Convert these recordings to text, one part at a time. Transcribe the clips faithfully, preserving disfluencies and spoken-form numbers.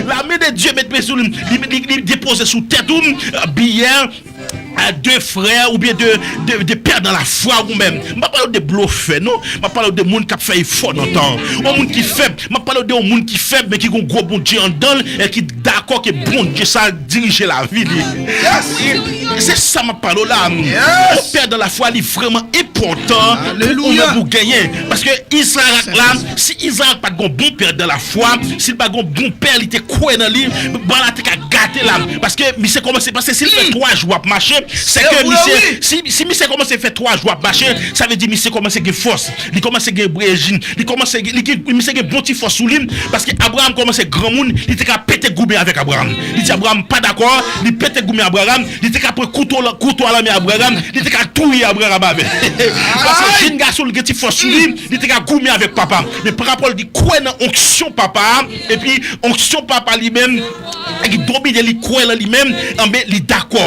La men de Dye met men sou li, li, li, li depoze sou tèt ou, euh, biyè, euh, de frè oubyen de, de, de pè nan lafwa ou menm. M pa pale w de blofè, non. M ap pale w de moun k ap fè efò nan tan. Yon moun ki fèb. M ap pale w de yon moun ki fèb, men ki gon gwo Bondye anndan l, e ki dakò ke Bondye sa dirije lavi li. Se sa m ap pale w la. Yon pè nan lafwa, li vrèman enpòtan pou ou menm ou genyen. Paske Izarak la, si Izarak pa t gon bon pè nan lafwa, si l pa gon bon pè, li te kwè nan li, ba la te ka gate la. Paske misye kòmanse, paske si l fè twa jou ap mache, se ke misye, si, si misye kòmanse fè twa jou ap mache, sa vle di misye kòmanse gen fòs. Li kòmanse gen brejin. Li kòmanse, li gen, misye gen bon ti fòs sou li. Paske Abraram kòmanse granmoun, li te ka pete goumen avèk Abraram. Li di Abraram pa dakò, li pete goumen Abraram, li te ka pran kouto, kouto a lanmen Abraram, li te ka touye Abraram avè l. Paske jenn gason li gen ti fòs sou li, li te ka goumen avèk papa. Men parapò l di kwè nan onksyon papa a, epi onksyon papa li menm, ki domine li, kwè nan li menm, anben, li dakò.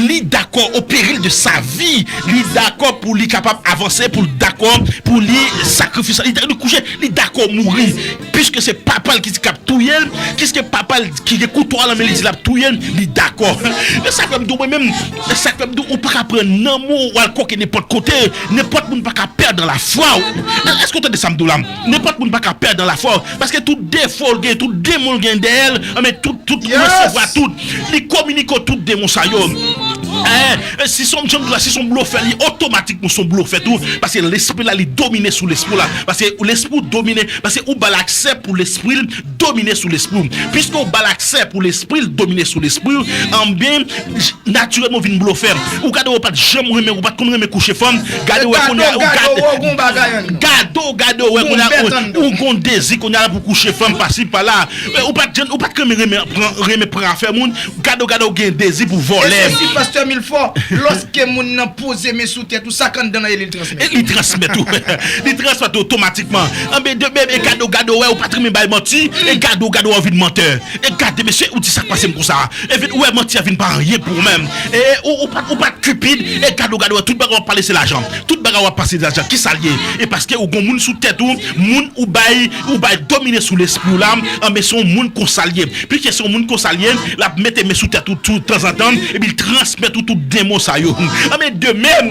Li dakò au péril de sa vie. Li dakò pou li kapab avanse, pou l dakò pou li sakrifye sa. Li, li kouche, li dakò mouri. Piske se papa l ki di k ap touye l, piske papa l ki gen kouto a nan men li di l ap touye l, li dakò. Men sa k fè m di w mwen menm, sa k fè m di w ou pa ka pran nanm ou al koke nenpòt kote, nenpòt moun pa ka pèdan lafwa w. Èske w tande sa m di w la? Nenpòt moun pa ka pèdan lafwa w. Paske tout defo l gen, tout demon l gen dèyè l, men tout, tout, ou resevwa tout. Li kominike tout demon sa yo. Eh, si son, jan m di w la, si son blofè, li otomatikman son blofè tou. Paske lespri la, li domine sou lespri la. Paske lespri w domine, paske ou ba l aksè pou lespri l domine sou lespri w. Piske ou ba l aksè pou lespri l domine sou lespri w, anben, natirèlman ou vin blofè. Ou gade ou pa t janm renmen, ou pa t konn renmen kouche fanm, gade ou wè kounye a, ou gade, gade ou, gade ou wè kounye a, ou, ou gon dezi kounye a la pou kouche fanm pasi pala. Ou pa t janm, ou pa t renmen, renmen pran, renmen pran afè moun, gade ou, gade ou gen dezi pou vòlè. E sesi pastè Milfò, lòske moun nan poze men sou tèt ou, sa k anndan an ye li, li transmèt. Li transmèt ou. Li transmèt ou otomatikman. Anben de menm, e gade ou, gade ou wè, ou pa t renmen bay manti, e gade ou, gade ou anvi mantè. E gade, mesye, ou di sa k pase m konsa. E vin, ou wè manti a vin pa anyen pou ou menm. E ou, ou pa, ou pa t Cupid, e gade ou, gade ou wè, tout bagay w ap pale se lajan. Tout bagay w ap pale se lajan. Kisa l ye? E paske ou gon moun sou tèt ou, moun ou bay, ou bay domine sou lespri w la, anben se yon moun konsa l ye. Piske se yon moun konsa l ye, l ap mete men sou tèt ou tou tanzantan, epi l transmèt ou tout demon sa yo. Anben de menm,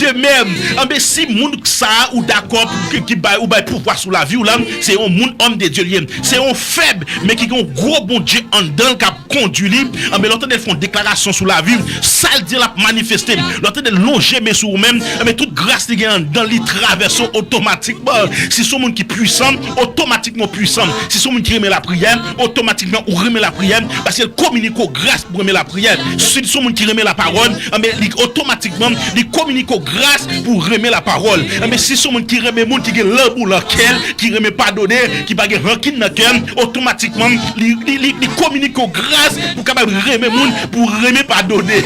de menm, anben si moun sa a ou dakò pou ki, ki bay, ou bay pouvwa sou lavi w la, se yon moun, homme de Dieu l ye. Se yon fèb, men ki gen yon gwo Bondye anndan l k ap kondui li, anben lè w tande l fè yon deklarasyon sou lavi w, sa l di l ap manifeste. Lè w tande l lonje men sou ou menm, anben tout gras li gen anndan li travèse w otomatikman. Si se yon moun ki pwisan, otomatikman w pwisan. Si se yon moun ki renmen lapriyè, otomatikman ou renmen lapriyè, paske l kominike w gras pou renmen lapriyè. Si se yon moun ki renmen lapawòl, anben li otomatikman li kominike w gras pou renmen lapawòl. Anben si se yon moun ki renmen moun, ki gen lanmou nan kè l, ki renmen padone, ki pa gen rankin nan kè l, otomatikman li, li, li, li kominike w gras pou kapab renmen moun, pou renmen padone.